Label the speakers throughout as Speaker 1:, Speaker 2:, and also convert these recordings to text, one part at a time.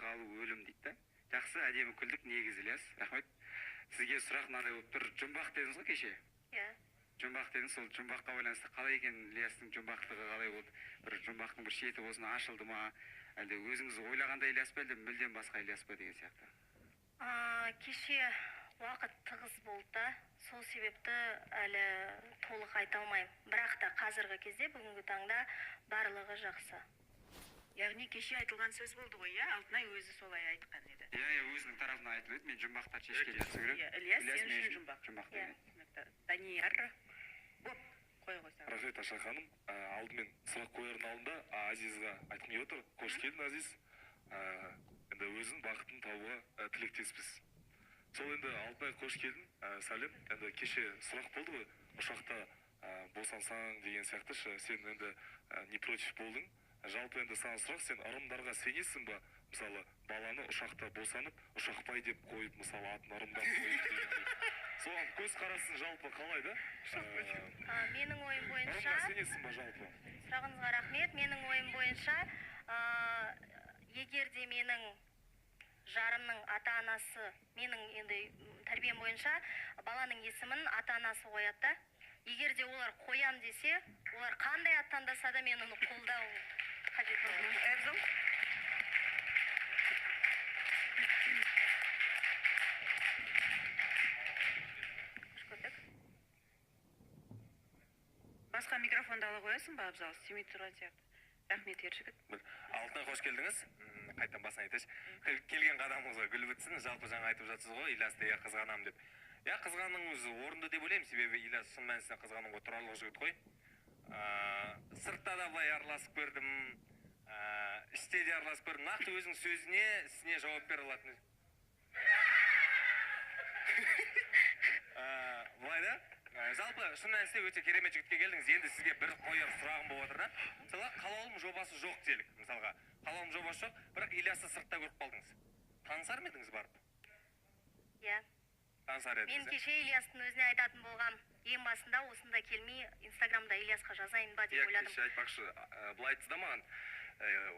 Speaker 1: қалу өлім дейді да. Жақсы, әдемі күлдік негізі, Ілияс. Рахмет. Сізге сұрақ мынандай болып тұр. Жұмбақ дедіңіз ғой кеше?
Speaker 2: Иә.
Speaker 1: Жұмбақ дедіңіз, сол жұмбаққа байланысты қалай екен Ілиястың жұмбақтығы қалай болды? Бір жұмбақтың бір шеті болсын ашылды ма? Әлде өзіңіз ойлағандай Ілияс па, әлде мүлдем басқа Ілияс па деген сияқты?
Speaker 2: Кеше уақыт тығыз болды да, сол себепті әлі толық айта алмаймын. Бірақ та қазіргі кезде, бүгінгі таңда барлығы жақсы.
Speaker 3: Яғни кеше айтылған сөз болды ғой, иә? Алтынай өзі солай айтқан еді.
Speaker 1: Иә, иә, өзінің тарапынан айтылып еді. Мен жұмбақтар шешкенді жақсы көремін.
Speaker 3: Иә, Ілияс сен үшін жұмбақ.
Speaker 1: Жұмбақ
Speaker 2: Иә.
Speaker 1: деген.
Speaker 3: Данияр, боп, қоя қойсаң.
Speaker 4: Рахмет, Аша ханым. Алдымен сұрақ қоярдың алдында Азизға айтқым келіп отыр. Қош келдің, Азиз. Енді өзің бақытын табуға тілектеспіз. Сол енді Алтынай, қош келдің. Сәлем. Енді кеше сұрақ болды ғой, ұшақта босансаң деген сияқты ше, сен енді не против болдың. Жалпы енді саған сұрақ, сен ырымдарға сенесің ба? Мысалы, баланы ұшақта босанып, ұшақбай деп қойып, мысалы, атын ырымдап қойып дегендей. Соған көзқарасың жалпы қалай да?
Speaker 2: Менің ойым бойынша...
Speaker 4: Ырымға сенесің ба жалпы?
Speaker 2: Сұрағыңызға рахмет. Менің ойым бойынша, егер де менің жарымның ата-анасы, менің енді тәрбием бойынша баланың есімін ата-анасы қояды да. Егер де олар қоям десе, олар қандай ат таңдаса да мен оны қолдау қажет болады.
Speaker 3: Әбзал? Қош көрдік. Басқа микрофонды ала қоясың ба, Абзал? Істемей тұрған сияқты. Рахмет, Ержігіт.
Speaker 5: Алтынай, қош келдіңіз. Қайтадан басын айтайыншы. Келген қадамыңызға гүл бітсін. Жалпы жаңа айтып жатсыз ғой, Ильясты иә қызғанамын деп. Иә, қызғаныңыз орынды деп ойлаймын, себебі Ильяс шын мәнісінде қызғануға тұрарлық жігіт қой. Сыртта да былай араласып көрдім, іште де араласып көрдім. Нақты өзінің сөзіне, ісіне жауап бере алатын. Былай да? Жалпы шын мәнісінде өте керемет жігітке келдіңіз. Енді сізге бір қояр сұрағым болып отыр да. Мысалға, қалаулым жобасы жоқ делік. Мысалға, қалаулым жобасы жоқ, бірақ Ильясты сыртта көріп қалдыңыз. Танысар ма едіңіз барып?
Speaker 2: Иә.
Speaker 5: Танысар едіңіз,
Speaker 2: Мен
Speaker 5: иә?
Speaker 2: кеше Ильястың өзіне айтатын болғам. Ең басында осында келмей Инстаграмда Ильясқа жазайын ба деп
Speaker 6: Иә,
Speaker 2: ойладым.
Speaker 6: кеше айтпақшы, былай айтты да маған,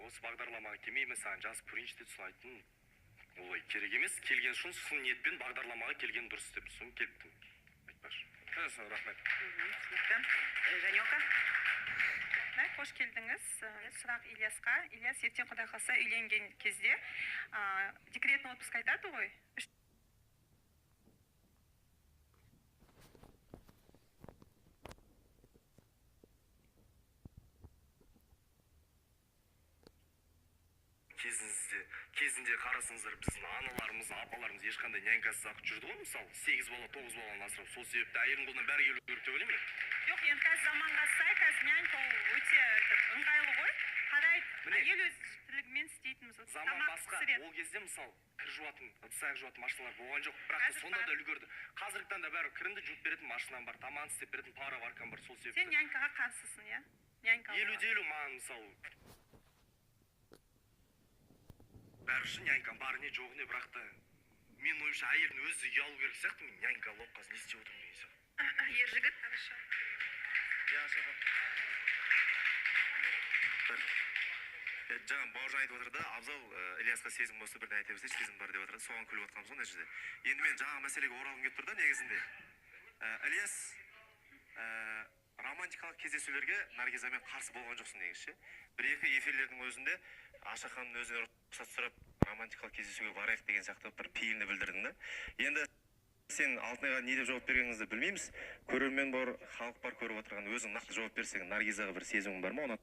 Speaker 6: осы бағдарламаға келмей, мен саған жазып көрейінші деді, соны айттым. Олай керек емес, келген үшін шын ниетпен бағдарламаға келген дұрыс деп, соны келіптім. Айтпақшы.
Speaker 5: Жақсы, рахмет.
Speaker 3: Түсінікті. Жанелка?
Speaker 7: Рахмет, қош келдіңіз. Сұрақ Ильясқа. Ильяс, ертең Құдай қаласа үйленген кезде, декретный отпуск айтады ғой.
Speaker 6: Кезінде қарасаңыздар, біздің аналарымыз, апаларымыз ешқандай нянькасыз ақ жүрді ғой, мысалы, 8 бала, 9 баланы асырап, сол себепті әйелдің қолынан бәрі келу керек деп ойлаймын мен.
Speaker 7: Жоқ, енді қазір заманға сай, қазір нянька ол өте ыңғайлы ғой. Қарайды,
Speaker 6: Міне.
Speaker 7: әйел өз тірлігімен істейтін, мысалы,
Speaker 6: Заман
Speaker 7: тамақ
Speaker 6: басқа.
Speaker 7: пісіреді.
Speaker 6: Ол кезде, мысалы, кір жуатын, ыдыс аяқ жуатын машиналар болған жоқ. Бірақ та
Speaker 7: Қазір
Speaker 6: сонда
Speaker 7: бар.
Speaker 6: да үлгерді. Қазіргі таңда бәрі кірінді жуып беретін машинам бар, тамағын істеп беретін пароваркам бар, сол себепті.
Speaker 7: Сен нянькаға қарсысың, иә? Нянька
Speaker 6: Елу
Speaker 7: алуға.
Speaker 6: де елу маған, мысалы, бәрі үшін нянькам бар не жоқ не, бірақ та менің ойымша әйелдің өзі ұялу керек сияқты, мен нянька алып қазір не істеп отырмын деген сияқты.
Speaker 3: Ержігіт.
Speaker 7: Хорошо.
Speaker 6: Иә, Шахан.
Speaker 8: Бір. Жаңа Бауыржан айтып отыр да, Абзал, Ильясқа сезім болса бірден айта берсеші, сезім бар деп отыр да, соған күліп отқанбыз ғой мына жерде. Енді мен жаңа мәселеге оралғым келіп тұр да негізінде. Ильяс, романтикалық кездесулерге Наргизамен қарсы болған жоқсың негізі ше. Бір-екі эфирлердің өзінде Аша ханымның өзіне рұқсат сұрап романтикалық кездесуге барайық деген сияқты бір пейілді білдірдің да. Енді сен Алтынайға не деп жауап бергеніңізді білмейміз. Көрермен бар, халық бар көріп отырған, өзің нақты жауап берсең, Наргизаға бір сезімің бар ма? Оны